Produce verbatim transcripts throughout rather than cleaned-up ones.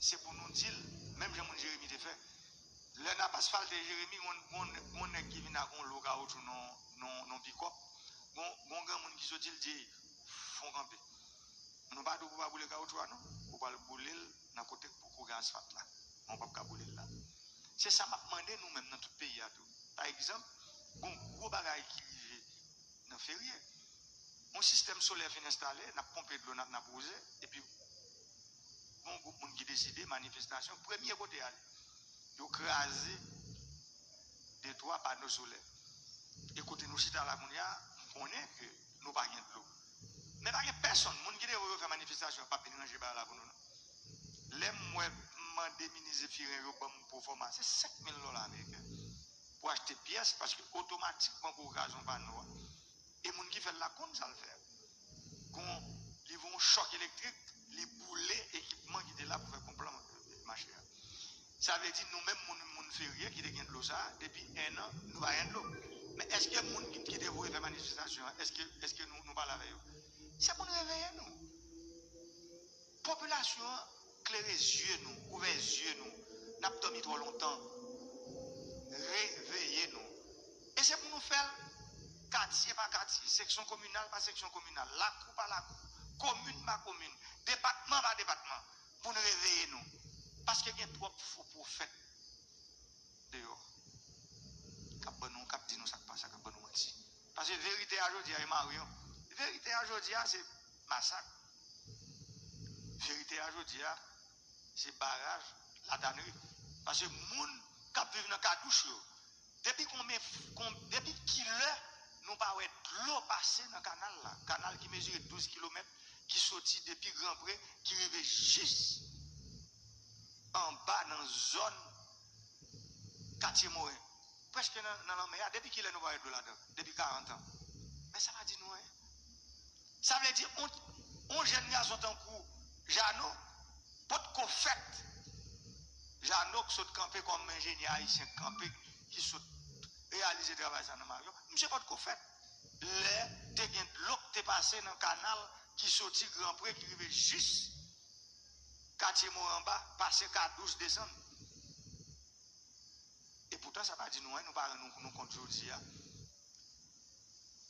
Se pou nou di l, menm jan moun Jeremi te fè. Lè n ap asfalte Jeremi, gon, gon, gon nèg ki vin ak yon lo kawotchou nan, nan, nan pikòp. Gon, gon granmoun ki soti, l di, "Fon kanpe. Nou pa di w pou w pa boule kawotchou a, non. Ou pral boule l nan kote k poko gen asfalt la. Men w p ap ka boule l la." Se sa m ap mande nou menm nan tout peyi a tou. Pa egzanp, gon gwo bagay ki rive nan Ferye. Yon sistèm solè fin enstale, n ap ponpe dlo, n ap, n ap wouze, epi gon gwoup moun ki deside manifestasyon, premye kote y ale, yo kraze de twa pano solè. E kote nou chita la kounye a, m konnen ke nou pa gen dlo. Men pa gen pèsonn, moun ki te voye yo fè manifestasyon an p ap vin ranje bagay la pou nou, non. Lè m wè m mande minis Zephirin yo ban m pwofòma, se senk mil dola ameriken pou achte pyès, paske otomatikman pou kraze yon pano a, e moun ki fè l la konn sa l fè. Gon, li voye yon chòk elektrik, li boule ekipman ki te la pou fè ponp lan mache a. Sa vle di nou menm moun, moun Ferye ki te gen dlo sa a, depi enn an, nou pa gen dlo. Men èske moun ki, ki te voye fè manifestasyon an, èske, èske nou, nou pale avè yo? Se pou n reveye nou. Popilasyon an, klere zye nou, ouvè zye nou. N ap dòmi twò lontan. Reveye nou. E se pou nou fè l katye pa katye, seksyon kominal pa seksyon kominal, lakou pa lakou, komin pa komin, depatman pa depatman, pou n reveye nou. Paske gen twòp fo pwofèt deyò k ap ban nou, k ap di nou sa k pa sa, k ap ban nou manti. Paske verite a jodi a, e Marion. Verite a jodi a, se masak. Verite a jodi a, se baraj, latanri. Paske moun k ap viv nan kadouch yo, depi konbyen, kon, depi kilè nou pa wè dlo pase nan kanal la? Kanal ki mezire douz kilomèt, ki soti depi Gran Pre, ki rive jis anba nan zòn Katye Moren, prèske nan, nan lanmè a. Depi kilè nou pa wè dlo ladan? Depi karant an. Men sa pa di nou anyen. Sa vle di, on, on jèn gason tankou Jano potko fèt. Jano k sot kanpe kòm enjenyè ayisyen, k kanpe, ki sot reyalize travay sa nan Maryon. Misye potko fèt lè te gen dlo k te pase nan kanal ki soti Gran Pre, ki rive jis Katye Moren anba, pase Kadouch, desann. E poutan, sa pa di nou anyen, nou pa rann nou, nou kont jodi a.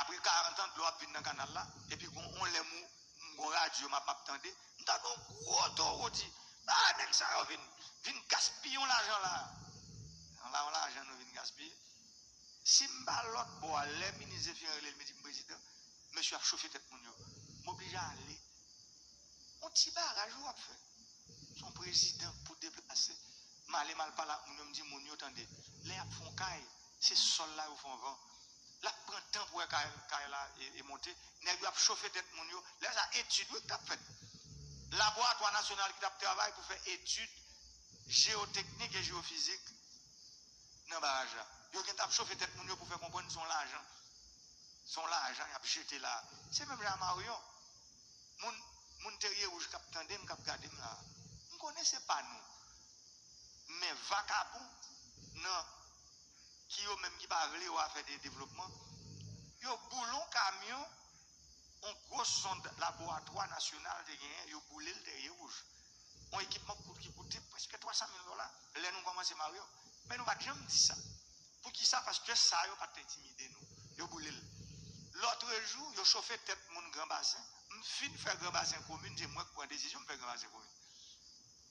Apre karant an, dlo ap vin nan kanal la, epi gon, on lè m, m gon radyo m ap, m ap tande, m tande on gwo towo di, "Ah, nèg sa yo vin, vin gaspiye yon lajan la." Yon la, yon lajan nou vin gaspiye. Si m pa lòt bò a, lè minis Zephirin rele m, li di m, "Prezidan, mesye ap chofe tèt moun yo." M oblije ale. On ti baraj ou ap fè. Se yon prezidan pou deplase. M ale, m al pale ak moun yo, m di moun yo, "Tande, lè y ap fè yon kay, se sòl la yo fè anvan. L ap pran tan pou wè kay, kay la e, e monte. Nèg yo ap chofe tèt moun yo." Lè sa, etid, wi, k t ap fèt. Laboratwa nasyonal ki t ap travay pou fè etid jeyoteknik e jeyofizik nan baraj la. Yo gentan ap chofe tèt moun yo pou fè konprann se yon lajan. Se yon lajan y ap jete la. Se menm jan a Maryon. Moun, moun Terye Wouj k ap tande m, k ap gade m la. M konnen se pa nou. Men vakabon nan, ki yo menm ki pa vle wè afè de devlopman, yo boule yon kamyon, yon gwo sond laboratwa nasyonal te genyen, yo boule l Terye Wouj. Yon ekipman kout, ki koute prèske twa san mil dola lè nou kòmanse Maryon. Men nou pa t janm di sa. Poukisa? Paske sa yo pa t entimide nou. Yo boule l. Lòtrejou, yo chofe tèt moun Gran Basen. M fin fè Gran Basen komin, se mwen k pran desizyon m fè Gran Basen komin.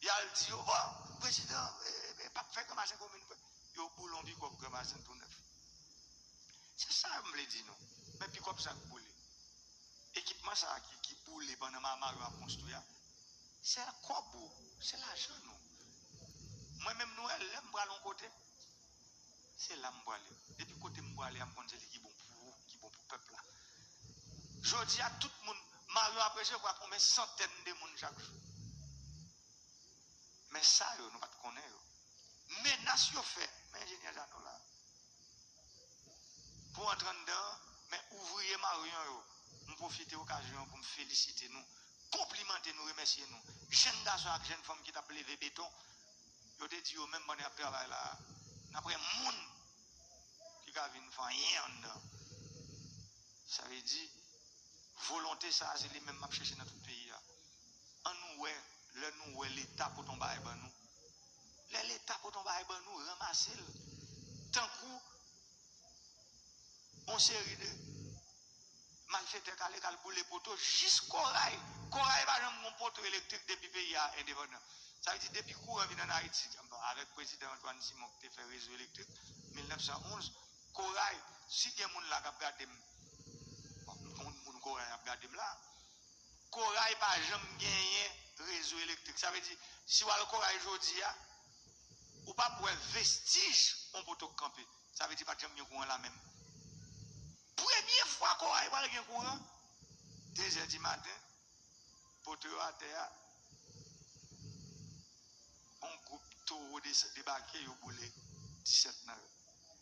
Y al di yo, "Oh, prezidan, eh, eh, p ap fè Gran Basen komin vre." Yo boule yon pikòp Gran Basen tou nèf. Se sa m vle di nou. Men pikòp sa k boule. Ekipman sa a ki, ki boule pandan Maryon ap konstwi a, se kòb ou, se lajan nou. Mwen menm, nou wè, lè m pral yon kote, se la m prale. Depi kote m prale a, m konn se li ki bon pou ou, ki bon pou pèp la. Jodi a, tout moun, Maryon ap resevwa konbyen santèn de moun chak jou? Men sa yo, nou pa t konnen yo. Menas yo fè, men enjenyè Jano la. Pou antre anndan, men ouvriye Maryon yo, m pwofite okazyon an pou m felisite nou, konplimante nou, remèsye nou. Jèn gason ak jèn fanm ki t ap leve beton, yo te di yo menm pandan y ap travay la a, n ap wè moun ki ka vin fè anyen anndan. Sa vle di, volonte sa a, se li menm m ap chèche nan tout peyi a. An nou wè, lè nou wè Leta pote yon bagay Koray ban nou ranmase l. Tankou yon seri de malfetè k ale k al boule poto jis Koray. Koray pa janm gen poto elektrik depi peyi a endepandan. Sa vle di depi kouran vin ann Ayiti, bon, avèk prezidan Antoine Simon ki te fè rezo elektrik mil nèf san onz, Koray, si gen moun la k ap gade m, bon, m konn moun Koray ap gade m la, Koray pa janm genyen rezo elektrik. Sa vle di, si w al Koray jodi a, ou p ap wè vestij yon poto k kanpe. Sa vle di pa t janm gen kouran la menm. Premye fwa Koray pral gen kouran, de zè di maten, poto yo atè a, yon gwoup towo debake, yo boule disèt nan yo.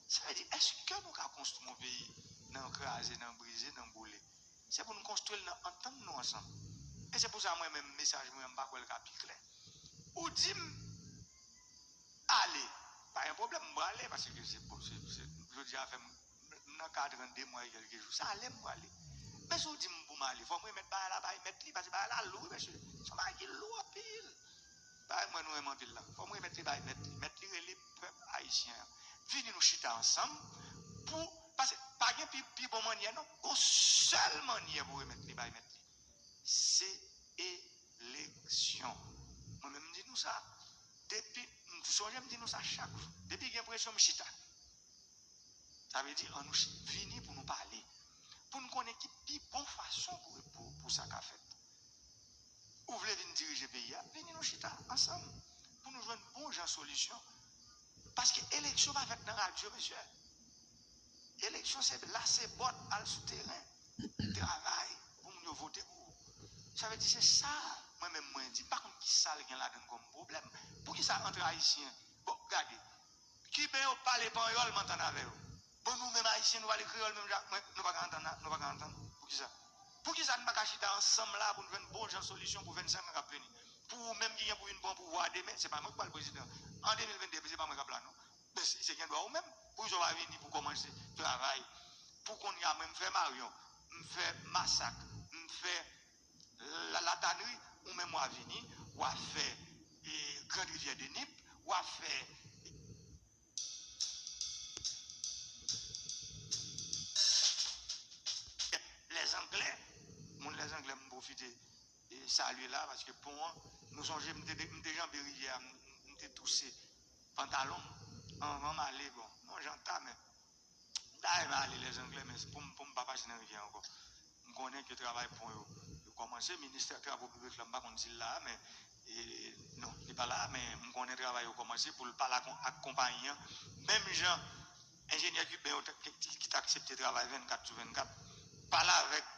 Sa vle di, èske nou ka konstwi yon peyi nan kraze, nan brize, nan boule? Se pou n konstwi l nan antann nou ansanm. E se pou sa mwen menm mesaj mwen an m pa kwè l ka pi klè. Ou di m ale, pa gen pwoblèm, m prale, paske se, bon, se, se, jodi a fè m, m nan katran de mwa e kèlke jou. Sa ale m prale. Men si w di m pou m ale, fò m remèt bagay la bay mèt li, paske bagay la lou, wi, mesye. Se yon bagay ki lou anpil. Bagay mwen nou renmen anpil la. Fò m remèt li bay mèt li. Mèt li rele pèp ayisyen an. Vini nou chita ansanm pou, paske pa gen pi, pi bon mannyè non. Gon sèl mannyè pou remèt li bay mèt li. Se eleksyon. Mwen menm m di nou sa. Depi, m sonje m di nou sa chak jou. Depi gen presyon m chita. Sa vle di, ann nou vini pou nou pale. Pou n konnen ki pi bon fason pou, pou, pou sa ka fèt. Ou vle vin dirije peyi a, vini nou chita ansanm. Pou nou jwenn bon jan solisyon. Paske eleksyon pa fèt nan radyo, mesye. Eleksyon se lase bòt, al sou teren, travay pou moun yo vote pou ou. Sa vle di se sa mwen menm mwen di. M pa konn ki sa l gen ladan l kòm pwoblèm. Poukisa antre ayisyen? Bon, gade. Kiben yo pale panyòl, m antann avè yo. Bon, nou menm ayisyen, nou pale kreyòl menm jan ak mwen, nou pa ka antann, nou pa ka antann. Poukisa? Poukisa n pa ka chita ansanm la pou n jwenn bon jan solisyon pou vennsenk an k ap vini? Pou ou menm ki gen pou vin pran pouvwa a demen, se pa mwen k pral prezidan. An de mil venn de, se pa mwen k ap la non. Men se, se gen dwa ou menm. Poukisa w pa vini pou kòmanse travay? Pou kounye a mwen m fè Maryon, m fè Masak, m fè La, Latanri, ou menm w a vini, w a fè e, Grand Rivière de Nip, w a fè Lèzanglè, moun Lèzanglè, m pwofite e, salye la, paske pon an, nou sonje m te, de- m te janbe rivyè a, m, m te touse pantalon m anvan m ale, bon, yon jan ta, men m ta renmen ale Lèzanglè, men pou m, pou m pa pase nan rivyè a ankò. M konnen ke travay pon yo, yo kòmanse. Ministè Travo Piblik la, m pa konn si l la a, men, e, non, li pa la a, men m konnen travay yo kòmanse pou l pale ak, ak konpayi an. Menm jan enjenyè kiben yo te- ki, ki t aksepte travay vennkat sou vennkat, pale avèk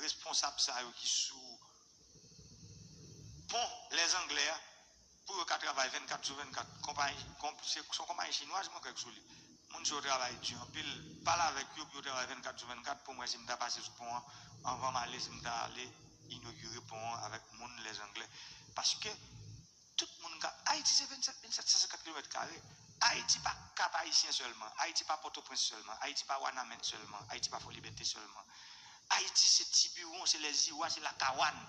responsab sa yo ki sou pon Lèzanglè a, pou yo ka travay vennkat sou vennkat. Konpayi, konp, se, se yon konpayi chinwaz mwen kwè k sou li. Moun sa yo travay di anpil, pale avèk yo pou yo travay vennkat sou vennkat pou m wè si m ta pase sou pon an anvan m ale, si m ta ale inogire pon an avèk moun Lèzanglè. Paske tout moun ka, Ayiti se vennsèt mil sèt san senkant kilomèt kare. Ayiti pa Kap Ayisyen sèlman, Ayiti pa Pòtoprens sèlman, Ayiti pa Wanament sèlman, Ayiti pa Fòlibète sèlman. Ayiti se Tibiwon, se Lèziwa, se Lakawann.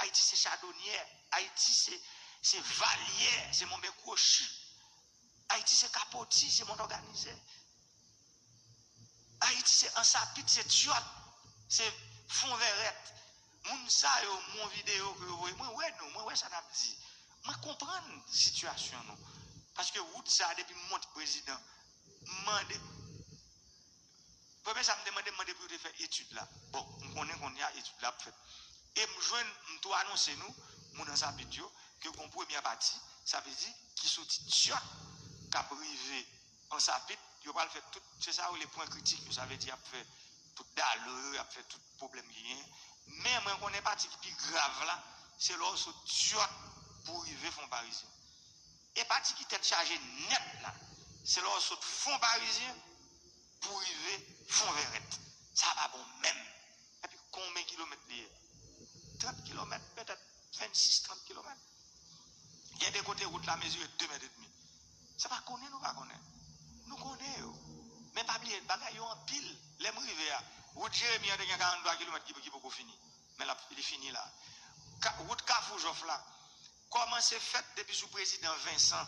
Ayiti se Chadonyè. Ayiti se, se Valyè, se Monbè Kwochi. Ayiti se Kapoti, se Mòn Òganize. Ayiti se Ansapit, se Tyòt, se Fon Vèrèt. Moun sa yo, m wè yon videyo ke yo voye. Mwen wè nou, mwen wè sa n ap di. Mwen konprann sitiyasyon nou. Paske wout sa a, depi m monte prezidan, m mande. Premye sa m te mande, m mande pou yo te fè etid la. Bon, m konnen kounye a etid la ap fèt. E m jwenn, m tou anonse nou, moun Ansapit yo, ke gon premyè pati, sa vle di, ki soti Tyòt, k ap rive Ansapit, yo pral fè tout, se sa yo rele pwen kritik yo, sa vle di y ap fè tout dalo yo, y ap fè tout pwoblèm ki genyen. Men mwen konnen pati ki pi grav la, se lè w sot Tyòt pou w rive Fon Parizyen. E pati ki tèt chaje nèt la, se lè w sot Fon Parizyen pou w rive Fon Vèrèt. Sa pa bon menm. Epi konbyen kilomèt li ye? Trant kilomèt, petèt vennsis, trant kilomèt. Gen de kote wout la mezire de mèt edmi. Se pa konnen nou pa konnen. Nou konnen yo. Men pa bliye, bagay yo anpil. Lè m rive a, wout Jeremi an te gen karanntwa kilomèt ki, ki poko fini. Men l ap, li fini la. Ka, wout Kafou Jòf la, kòmanse fèt depi sou prezidan Vensan.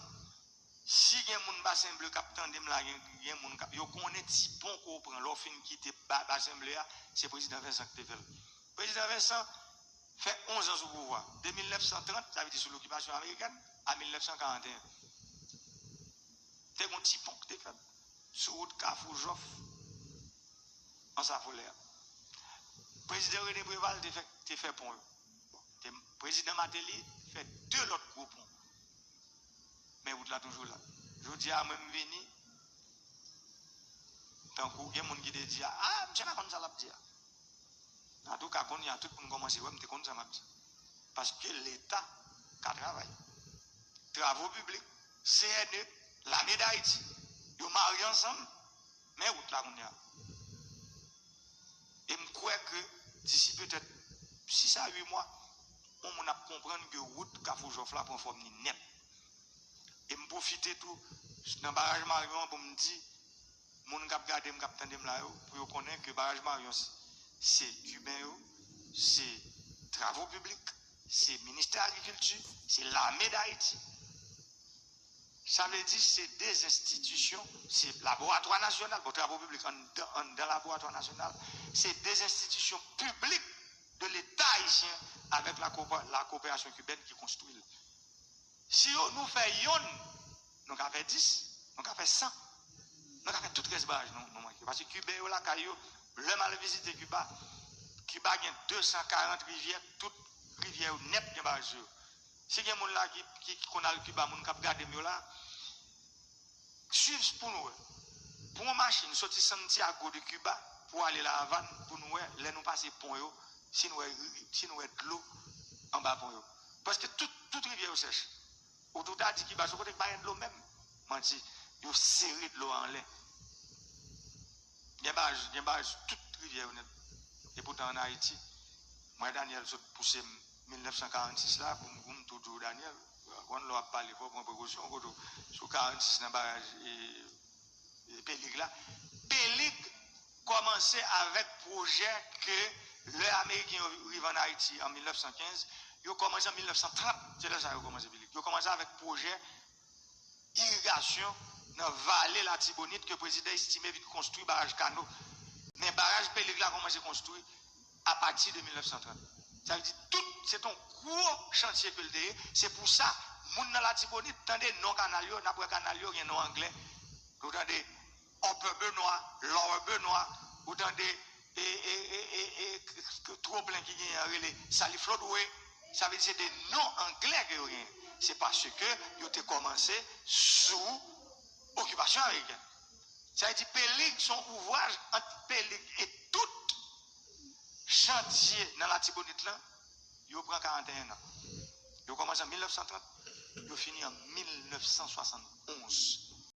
Si gen moun Basen Ble k ap tande m la, gen, gen moun k ap, yo konnen ti pon ke w pran lè w fin kite ba, Basen Ble a, se prezidan Vincent ki te fè l. Prezidan Vincent fè onz an sou pouvwa, de mil nèf san trant, sa vle di sou lokipasyon amerikèn, a mil nèf san karanteyen. Te gen yon ti pon ki te fèt sou wout Kafou Jòf, Ansafolè a. Prezidan René Préval te fè, te fè pon yo. Bon, te, prezidan Martelly fè de lòt gwo pon. Men wout la toujou la. Jodi a, mwen, m vini, tankou gen moun ki te di a, a, misye pa konn sa l ap di a. Antouka, kounye a, tout moun kòmanse wè m te konn sa m ap di. Paske Leta ka travay. Travo piblik, C N E, Lame d Ayiti, yo marye ansanm, men wout la kounye a. E m kwè ke disi petèt sis a uit mwa, yon moun ap konprann ke wout Kafou Jòf la pran fòm li nèt. E m pwofite tou, nan baraj Marion an, pou m di moun k ap gade m, k ap tande m la yo, pou yo konnen ke baraj Marion, se Kiben yo, se Travo piblik, se Ministè Agrikilti, se Lame d Ayiti. Sa vle di se de enstitisyon, se laboratwa nasyonal, bon, Travo piblik anndan, anndan laboratwa nasyonal, se de enstitisyon piblik de Leta ayisyen avèk la kopa-, la koperasyon kibèn ki konstwi l. Si yo, nou fè yonn, nou ka fè dis, nou ka fè san, nou ka fè tout rès baraj nou, nou manke. Paske Kiben yo lakay yo, lè m al vizite Kiba, Kiba gen de san karant rivyè, tout rivyè yo nèt gen baraj sou yo. Si gen moun la ki, ki, ki konn al Kiba, moun k ap gade m yo la, swiv pou nou wè. Pran yon machin soti Santiago de Cuba pou ale La Havane, pou nou wè, lè nou pase pon yo, si nou wè, si nou wè dlo anba pon yo. Paske tout, tout rivyè yo sèch. Ou tou ta di Kiba se yon kote k pa gen dlo menm. Manti, yo sere dlo a anlè. Gen baraj, gen baraj sou tout rivyè yo nèt. E poutan ann Ayiti, mwen Daniel sot pouse m mil nèf san karannsis la pou m, pou m tou di w Daniel. Konn lè w ap pale fò w pran prekosyon, kote w sou karannsis nan baraj e, e Pelig la. Pelig kòmanse avèk pwojè ke lè Ameriken yo rive ann Ayiti an mil nèf san kenz, yo kòmanse an mil nèf san trant, se lè sa yo kòmanse Pelig. Yo kòmanse avèk pwojè irigasyon nan vale Latibonit ke prezidan Estimé vin konstwi baraj Kano. Men baraj Pelig la kòmanse konstwi apati de mil nèf san trant. Sa vle di tout, se t on gwo chantye ke l te ye. Se pou sa, moun nan Latibonit, tande non kanal yo, n ap wè kanal yo gen non anglè. Ou tande Upper Benoit, Lower Benoit, ou tande e, e, e, e, e, k-, k-, twoplen ki genyen an rele Sally Floodway. Sa vle di se de non anglè ke yo genyen. Se paske yo te kòmanse sou okipasyon amerikèn. Sa vle di Pelig se yon ouvraj ant Pelig e tout chantye nan Latibonit lan, yo pran karanteyen an. Yo kòmanse an mil nèf san trant, yo fini an mil nèf san swasannonz.